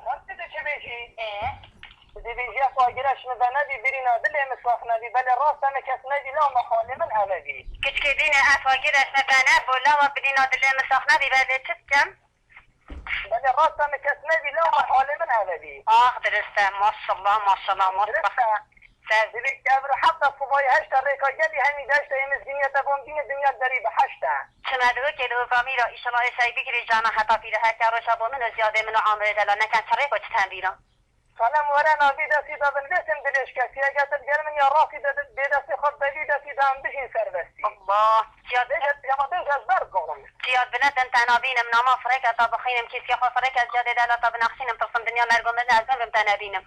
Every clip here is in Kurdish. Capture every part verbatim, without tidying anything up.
Wextê tu çi bêjî? Ê. Tu dibêjî, "Efa gireş min venebî, birîna dilê min sax nebî." Belê rast e, min kes nebî, lewma halê min ev e bî. Kiçkê dîne, efa gireş min venebû, lewma birîna dilê min sax nebî, belê çi bikim? Belê rast e, min kes nebî, lewma halê min ev e bî. Ax, dirist e, maşallah, maşallah, maşallah. Dirist e. Divê kevir heta sibayî heşt e rêka gelî hemî deştê êmiz dinya te bom dînê dinya derî bi heşt e. Çime digo kê digo kamîra, îşallah ê sey bikirî cana heta pîre heke roja bo min û ziyadê min û amrê dela neken çi rêko çi tembîra. Sanem were navî destî de bin vêsim dilêşkesî, eger tu diger min ya rastî de bê destê xwe bevî destî de em bijîn serbestî. Allah. Çiya bêje piyama bêje ez ber gonim. Çiya bine din te nabînim, nama firêke ta bixînim, kîskiya xwe firêke ziyadê dela ta binexşînim, pirsim dinya mergo min ez bin bim te nebînim.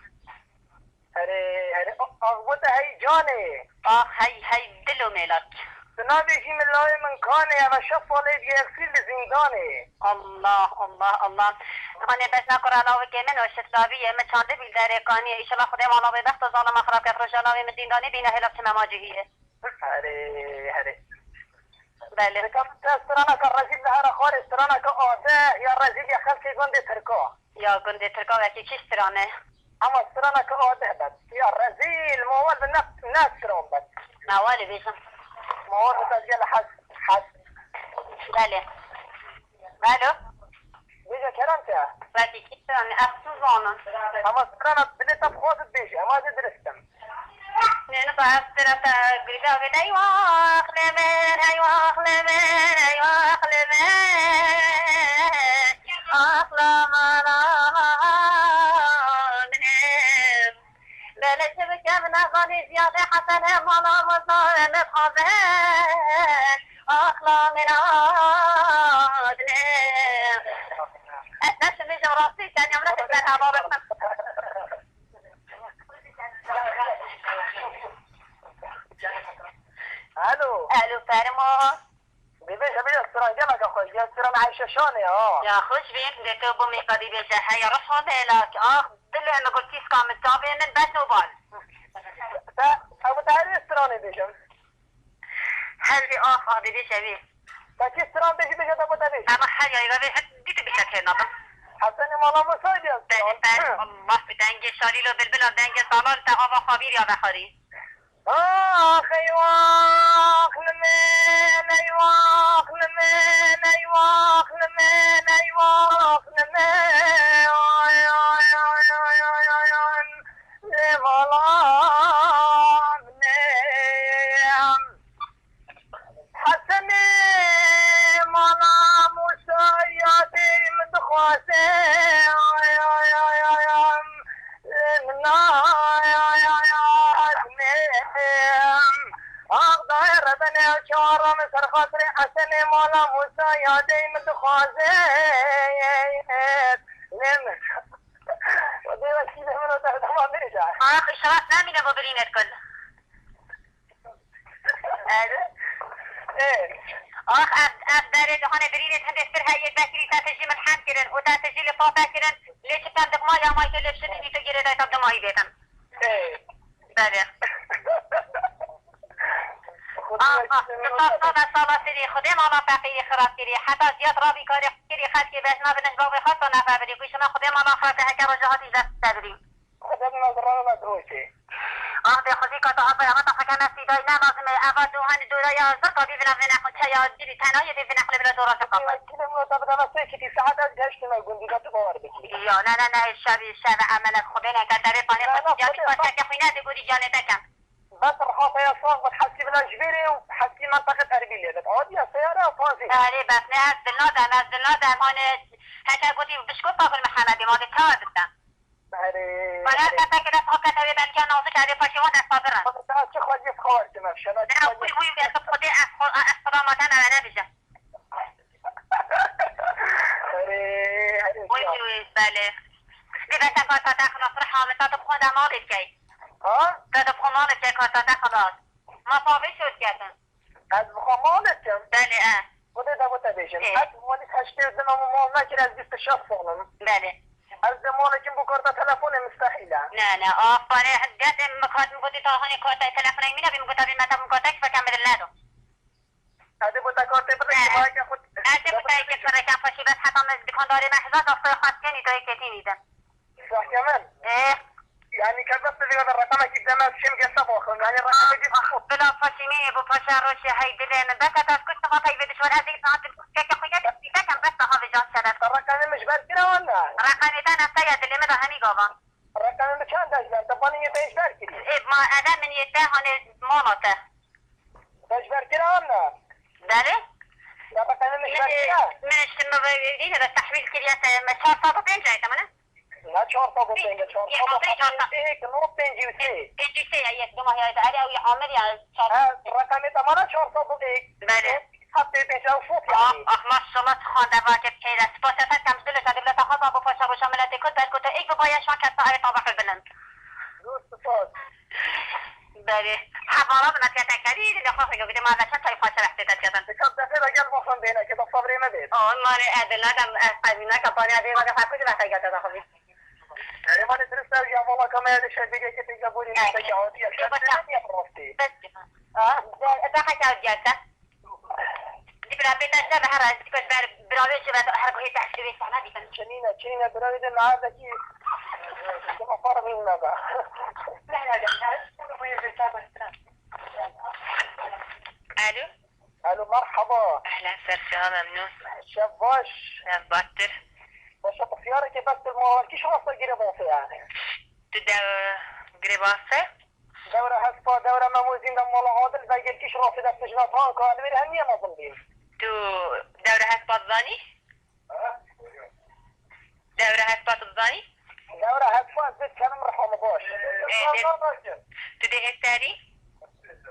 Herê, herê, ax bo te hey canê. Ax hey, hey dil û mêlat. Tu nabêjî min lawê min kanê, eva şeş salê diye ev sîr li zîndanê. Allah, Allah, Allah. Hanê bes ne kura lawikê min û şit laviyê min çandibî derê kaniyê. Îşallah Xwedê mala bêbext û zalima xirab ket. Roja lawê min zîndanê bîne hêla çime ma cihiyê. Herê, herê. Belê. Dikam te straneke rezîl li here xwarê, straneke adeh ya rezîl ya xelkê gundê Tirka. Ya gundê Tirka wekî kî strane? Ama straneke adeh be. Ya rezîl, ma wal bi ne, ne stran be. Na walê bêjim. Ma wal bi te gel hes, hes. Belê. Alo. Bêje kerem te. Belkî kî strane, ez tu zanim. Ama strana dilê te bi xwe dibêje, ama ez ê dirist im. Nêni ba ez tira te gurîda vê dey wax li min, hey wax li min, hey wax li min. Axla mala min. Belê çi bikim nezanî ziyadê Hesen e mala muzda nixwaze. Axla min adne. Ez ne çi bêjim rastî, sen ya min ser hava bikim. Alo. Alo, fermo. Bêbêje bêje, stran geleke xweş, gel stran Ayşe Şanê ha. Ya xweş bî, dê tu bû mîqadî bêje, heya ruh û mêlak, ax, dilê min, gulkîska min, çavê min, beş û bal. Te, ew te herî stranê bêjim. Her vî ax, ax, bêbêje vî. Te kî stran bêjî, bêje te bo te bêjim. Ama her yayî ve vê hep dî tu bî te têr nabim. Hesenê mala Musayî diye stran. Belê, belê, Allah bi dengê şalîl û bilbil û dengê salal te ava xwe vîr ya vexwarî. Ax, ey wax li min, ey wax li min, ey wax li min, ey wax li min. Ay, ay, ay. Lê mala min ê. Hesenê mala Mûsa ya dê min dixwaze. Ay, ay, ay, ay, ay. Ax dayê rebenê ew çawa ramin ser xatirê Hesenê mala Mûsa ya dey min dixwaze. Lê min. Dê wekîlê min o derdema bêje. Ax, îşaret nemîne bo birînê kul. Ê. Ax, ev, ev berê dihanê birînê hindê sir heye bekirî te tijî min hem kirin û te tijî li fate kirin. Lê çi pem dikma ya may tê lê şidî tu girê dayta dimayî bêtin. Ê. Belê. Xwedê Ah, ah, wekîlê min tu o sala, derdema. Sala sirî, Xwedê mala feqîrî xirab kirî. Heta ziyad ravî karê xwe kirî, xelkê bejna bi niş bavê xwe sona febilî. Ku îşina Xwedê mala xirab ke heke roja hatî zef febilî. Xwedê min ez rana me diroşê. Ah, bê xwezî ka tu hata ya me ta heke me sîdayî ne lazim e. Eva tu hani dora ya zirka bî vina vine xwe çeya dî bî tenayê bî vine xwe bila dora zirka. Wekîlê min o te bide me sê kitî saet ez geştime gundî de tu bawer bikî. Ya, ne, ne, ne, şevî, şeve emelek Xwedê ne, ke derê panê xwe ya bî parçeke xwîne de gorî canê te kem. Bes rihata ya sax bit, heskî bila ji vêrê û heskî menteqê Erbîlê bit. Adiya seyare ya tazî. Erê, bes ne, ez dil nadem, ez dil nadem. Hani heke gotî bişko Fazil Mihemedê, ma de çawa dide? Erê, Bana erê. Kete kire fakete wê belki nazik erê paşê wan desta birin. Xwedê te çi xwediyê xewar kime, şena çi Bira xwediyê. Uy, uy, ez xwedê ez xwe, ez xweda ma te ne, ne bije. Erê, erê, Uy, ya. Uy, uy, belê. Dê bes e karta te xilas, riha min, te dixwe de malê bikey. Ha? Te dixwe malê bikey karta te xilas. Ma pavê şor ketin. Ez bi xwe malê çim. Belê, e. Xwedê de bo te bêjim. Ê. Ez malî heştê û du me mal nekir, ez bîst û şeş sal im. Belê. Ez dê malê çim bo karta telefonê mistehîl e. Ne, ne, aferê, derdê min kat min gotî, ta hanê karta telefonê min nebî, min gota bî me te min karta ki fekem bidin nedo. Hadi bo te kartê bidin, He. Ki bayeke xwe Ez ê bû te yekê sereke xweşî bes heta me dikandarê me hizar dastê xwestiyenî dayê ketînî de. Zehke min. Ê. Yani ke bes divê de reqemekî bide me şêm geste baxim. Yani reqemekî Bila Fatimî bu paşa roşê hey dilê min. Bes heta ku şima peyvê dişwar ez ê saat keke xwe yek dîtekem bes daha vêcan şeref. Reqemê min ji ber kira wan ne? Reqemê te nefte ya dilê min de henî gava. Reqemê min çend e ji ber? Te banî yê te ji ber kirî? Ê ma eve min yê te hanê mala te. Te ji ber kira wan ne? Belê. Ya reqemê min ji ber kira? Min ji min re dîne de tehwîl kiriye te me çar sed û pênc ayete min e. Ne çar sed û pênc, çar sed û pênc, nod pêncî û sê. Pêncî û sê ye, yek, du mah ya da. Erê, ew yê Amir ya, çar sed. He, reqemê te mane çar sed û yek. Belê. Heftê pênc ew şot Ah, yani. Ah, maşallah, tu xwendevakê pêre. Spasiya te kem, dilê te dibile te xweza bo paşa roja miletê Kurd, belko te êk bibaye şan kesa erê tabiqê bilind. Zor spas. Belê. Hevala bi me tiyete kerî, dilê xwe xwe gidê ma ve çend tayfa şeref tê te tiyeten. Dikkat defê de gel baxan bêne ki da sabrê me bêt. Oh, mare edil, ne dem, ez qevî ne kapanya bê, ma ve xwe kujî me xeyga te da xwe bî. Erê mane dirist ew ya, valla kamera de şer bêge ki pêka borî Evet. Peki, hatiye, Evet. Şer bêge niye rastî. Bes. Ha? Bes, bes, bes, bes, Di bira pê te şer be her ez dikos ber bira wê jî ve her guhê te şivê sana dîtin. Çinîne, çinîne bira wê de nahar de ki Dima para min nebe. Alo. Alo, merhaba. Ehlen, serçe, memnun. Şev baş. Şev baştir. Başa pisyareke bes tu mawal kî şima girê bafê yani. Tu de girê bafê? Dewra hespa, dewra Memo Zîndan Mala Adil, belgê kîş rafide pijna tan ka li vir hemiye mezin bîn. Tu dewra hespa dizanî? Dewra hespa tu dizanî? Dewra hespa ez dê kenim rihame baş. Ê, dê-, tu dê hêserî?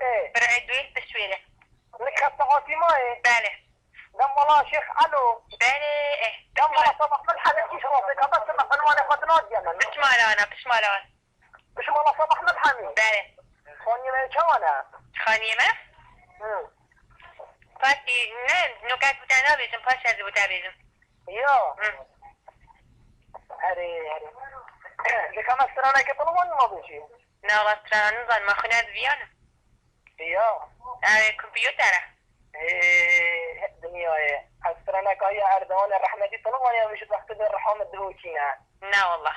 Ê. Birayê duyê pişt wêre. Nik hesta Fatima ê? Belê. Dem Mala Şêx Elo. Belê, ê. Dem Mala Sabah Milhemî kîş rafide, bes me unwanê xwe dinadiye min. Pişt mala wana, pişt mala wana. Pişt mala Sabah Milhemî. Belê. Xaniyê me çawa ne? Xaniyê me? Hı. Paşê, ne, nokek bi te nabêjim, paşê ez bi te bêjim. Ya. Hı. Herê, herê. Dikeme straneke tu li wan ma bêjî? Na, wa strana nizanim, ma xwine ez viyan im. Ya. Ew ê kompîtere. Ê, dinyayê. Ez straneka ya Erdogan e rehmetî tu li wan ya, ji wextê de rihame divokîne. Na, wallah.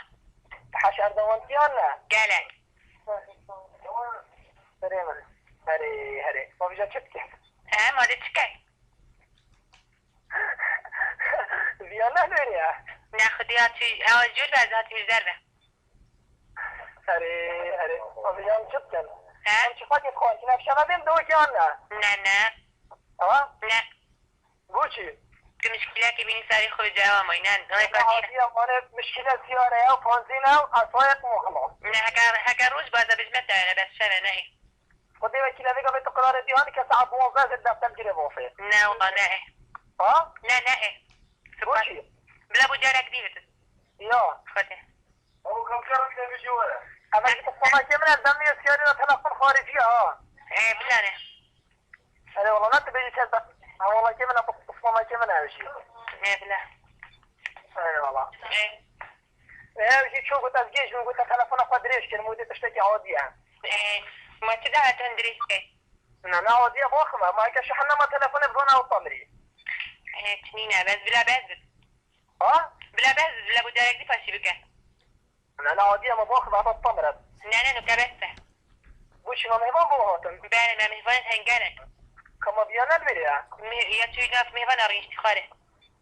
Heş Erdogan tiyan ne? Gelek. Serê min. Herê, herê. Ma vîja çi dike? He, ma dê çi ke? Viya ne lêrê ye? Ne, xwedî ya çi, ew jûr be, ez hatî ji derve. Erê, erê. Ma viya çi dikin? He? Em çi xwedî dixwin? Çi nefşe me bên dewekî an ne? Ne, ne. Ha? Ne. Bo çi? Tu mişkîlekê bînî serê xwe cewa may, ne, ne, ne, hatiye, mane mişkîle siyare ya, panzîne û esayek muhla. Ne, heke, heke roj baze bijme te, ne, bes şeve, ne. Xwedê wekîle vê gavê tu qirarê dî, hadi ke saet duwazdeh zêde defter girê bafê. Ne, wala ne. Ha? Ne, ne. Bo çi? Bila bo carek dî bitin. Ya. Xwedê. Ew kamçara bîne bijî were. Eve jî pismanakê min e, ez demê siyarê de telefon xaricî ye ha. Ê, bila ne. Erê wala ne tu bêjî çend. Ha wala kê min e, pismanakê min e ev jî. Ê, bila. Erê wala. Ê. Ev jî çû got ez gêj bim, got te telefona xwe dirêj kirim, got tiştekî adî ye. Ê, ma çi daha ten dirêj ke? Na, na, adî ye baxim, ma heke şehin nema telefonê bi vana ew tamirî. Ê, çinîne, bes bila bez bit. Ha? Bila bez, bila bo carek dî paşî bike. Ne, ne, adî ye ma baxim heta tamir e. Ne, ne, nuke bes e. Bo çi ma mêvan bo hatin? Belê, me mêvanê tengel e. Ka ma viya ne li vêrê ye? Mê-, ya tu nav mêvan a rîştî xwarê.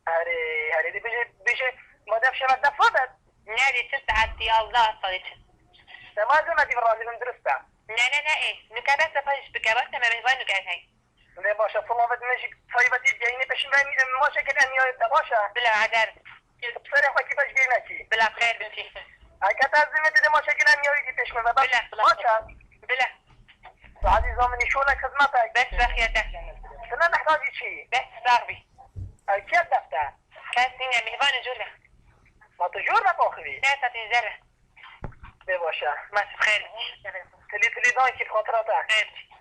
Erê, erê, dê bêje, bêje, ma dev şeva defa de? Ne, dê çi saet yazdeh salê çi. Te ma zeme dî razî bim dirist e. Ne, ne, ne, ê. Nuke bes e, paşî bike, bas e, me mêvan nuke hey. Lê baş e, silavê me jî taybetî geynî peşî me, maçekê de niyayê te baş e. Bila, eder. Serê xwe kî beş gêy nekî. Bila, xêr bitî. Heke te ez zimê didê maçekê de niyayê dî pêş me ve. Bila, bila. Baş e. Bila. Azîza min, şolek xizmetek. Bes bexiyete. Sine mihtacî çi? Bes sax bî. Ew kî ye defte? Kes nîne, mêvanê jor be. Ma tu jor be baxivî? Ne, satî zer be. Bê baş e. Bes xêr bitî. Tilî tilî dan kî xatira te. Xêr bitî.